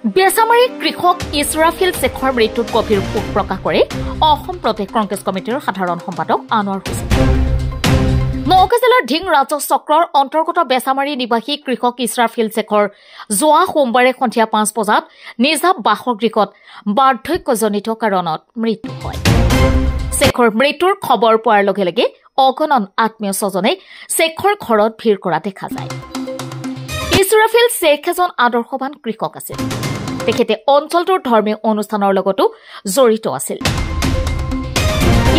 বেচামাৰী কৃষক ইছৰাফিল শ্বেখৰ মৃত্যুত গভীৰ শোক প্ৰকাশ কৰি অসম প্ৰদেশ কংগ্ৰেছ কমিটিৰ সাধাৰণ সম্পাদক আনোৱাৰ হুছেইন। নগাঁও জিলাৰ ঢিং ৰাজহ চক্ৰৰ অন্তৰ্গত বেচামাৰী নিবাসী কৃষক ইছৰাফিল শ্বেখৰ যোৱা সোমবাৰে সন্ধিয়া 5 বজাত নিজা বাসগৃহত বাৰ্ধক্যজনিত কাৰণত মৃত্যু হয়। শ্বেখৰ মৃত্যুৰ খবৰ পোৱাৰ লগে লগে অগণন আত্মীয় স্বজনে শ্বেখৰ ঘৰত ভিৰ কৰা দেখা যায়। ইছৰাফিল শ্বেখ এজন আদৰ্শবান কৃষক আছিল। তেখেতে অঞ্চলটোৰ ধৰ্মীয় অনুষ্ঠানৰ লগতো জড়িত আছিল।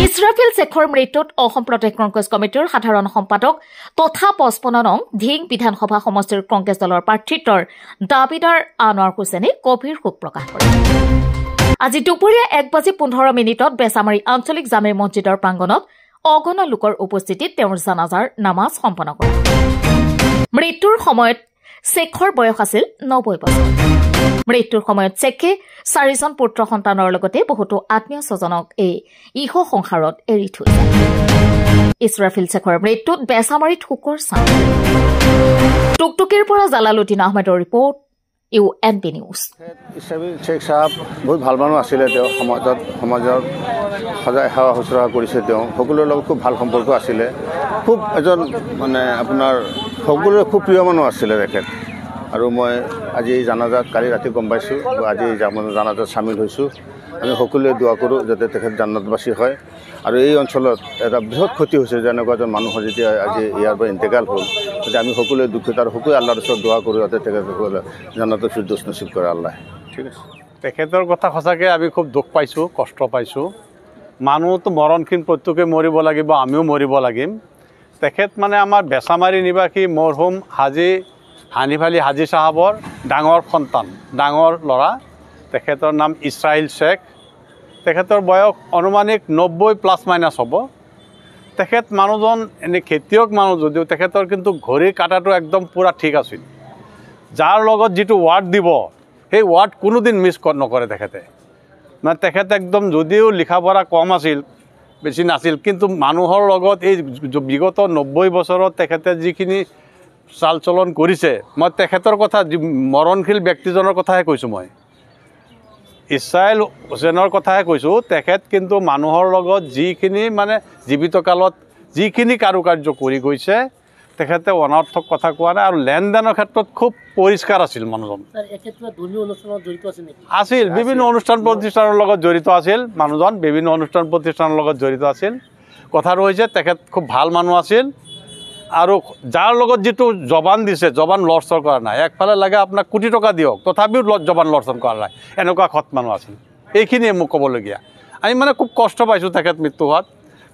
ইছৰাফিল শ্বেখৰ মৃত্যুত অসম প্ৰদেশ কংগ্ৰেছ কমিটিৰ সাধাৰণ সম্পাদক তথা 55 নং ঢিং বিধানসভা সমষ্টিৰ কংগ্ৰেছ দলৰ প্ৰাৰ্থিত্বৰ দাবীদাৰ আনোৱাৰ হুছেইনে গভীৰ শোক প্ৰকাশ কৰে। আজি দুপৰীয়া 1:15 বেচামাৰী আঞ্চলিক জামে মছজিদৰ প্ৰাংগণত অগণন লোকৰ উপস্থিতিত তেওঁৰ জানাজাৰ নামাজ সম্পন্ন কৰে। মৃত্যুৰ সময়ত শ্বেখৰ বয়স আছিল 90 বছৰ। মৃত্যুৰ সময়ত শ্বেখে 4জন পুত্ৰ সন্তানৰ লগতে বহুতো আত্মীয় স্বজনক এই ইহ সংসাৰত এৰি থৈ যায়। ইছৰাফিল শ্বেখৰ মৃত্যুত বেচামাৰীত শোকৰ ছাঁ। টুকটুকিৰ পৰা জালালুদ্দিন আহমেদৰ report, UNB news. Israfil Sheikh চাহাব বহুত ভাল মানুহ আছিলে। তেওঁ সমাজৰ সদায় সেৱা শুশ্ৰূষা কৰিছে। তেওঁ সকলোৰে লগত খুব ভাল সম্পৰ্ক আছিলে। খুব এজন মানে আপোনাৰ সকলোৰে খুব প্ৰিয় মানুহ আছিলে তেখেত। আৰু মই আজি এই জানাজাত কালি ৰাতি গম পাইছোঁ, আজি এই জানাজাত চামিল হৈছোঁ। আমি সকলোৱে দোৱা কৰোঁ যাতে তেখেত জান্নাতবাসী হয়। আৰু এই অঞ্চলত এটা বৃহৎ ক্ষতি হৈছে, যেনেকুৱা এজন মানুহৰ যেতিয়া আজি ইয়াৰ পৰা ইন্তেকাল হ'ল, গতিকে আমি সকলোৱে দুখিত আৰু সকলোৱে আল্লাহৰ ওচৰত দোৱা কৰোঁ যাতে তেখেতসকলে জান্নাতুল ফিৰদৌছ নচিব কৰে আল্লাহ। ঠিক আছে। তেখেতৰ কথা সঁচাকৈ আমি খুব দুখ পাইছোঁ, কষ্ট পাইছোঁ। মানুহতো মৰণক্ষীণ, প্ৰত্যেকে মৰিব লাগিব, আমিও মৰিব লাগিম। তেখেত মানে আমাৰ বেচামাৰী নিবাসী মৰহুম হাজী হানিফ আলী হাজী চাহাবৰ ডাঙৰ সন্তান, ডাঙৰ ল'ৰা। তেখেতৰ নাম ইছৰাইল শ্বেখ। তেখেতৰ বয়স অনুমানিক 90 প্লাছ মাইনাছ হ'ব। তেখেত মানুহজন এনেই খেতিয়ক মানুহ যদিও তেখেতৰ কিন্তু ঘড়ীৰ কাঁটাটো একদম পূৰা ঠিক আছিল। যাৰ লগত যিটো ৱাৰ্ড দিব সেই ৱাৰ্ড কোনোদিন মিছ নকৰে তেখেতে। মানে তেখেত একদম যদিও লিখা পঢ়া কম আছিল, বেছি নাছিল, কিন্তু মানুহৰ লগত এই বিগত 90 বছৰত তেখেতে যিখিনি চাল চলন কৰিছে, মই তেখেতৰ কথা, মৰণশীল ব্যক্তিজনৰ কথাহে কৈছোঁ, মই ইছৰাইল হুছেইনৰ কথাহে কৈছোঁ। তেখেত কিন্তু মানুহৰ লগত যিখিনি মানে জীৱিতকালত যিখিনি কাৰুকাৰ্য কৰি গৈছে, তেখেতে অনৰ্থক কথা কোৱা নাই। আৰু লেনদেনৰ ক্ষেত্ৰত খুব পৰিষ্কাৰ আছিল মানুহজন। আছিল, বিভিন্ন অনুষ্ঠান প্ৰতিষ্ঠানৰ লগত জড়িত আছিল মানুহজন, বিভিন্ন অনুষ্ঠান প্ৰতিষ্ঠানৰ লগত জড়িত আছিল। কথাটো হৈছে তেখেত খুব ভাল মানুহ আছিল। আৰু যাৰ লগত যিটো জবান দিছে, জবান লৰচৰ কৰা নাই। একফালে লাগে আপোনাক কোটি টকা দিয়ক, তথাপিও জবান লৰচৰ কৰা নাই, এনেকুৱা সৎ মানুহ আছিল। এইখিনিয়ে মোক ক'বলগীয়া। আমি মানে খুব কষ্ট পাইছোঁ তেখেত মৃত্যু হোৱাত।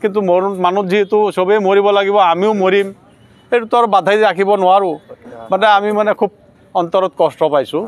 কিন্তু মানুহ যিহেতু চবেই মৰিব লাগিব, আমিও মৰিম, এইটোতো আৰু বাধাই ৰাখিব নোৱাৰোঁ। মানে আমি মানে খুব অন্তৰত কষ্ট পাইছোঁ।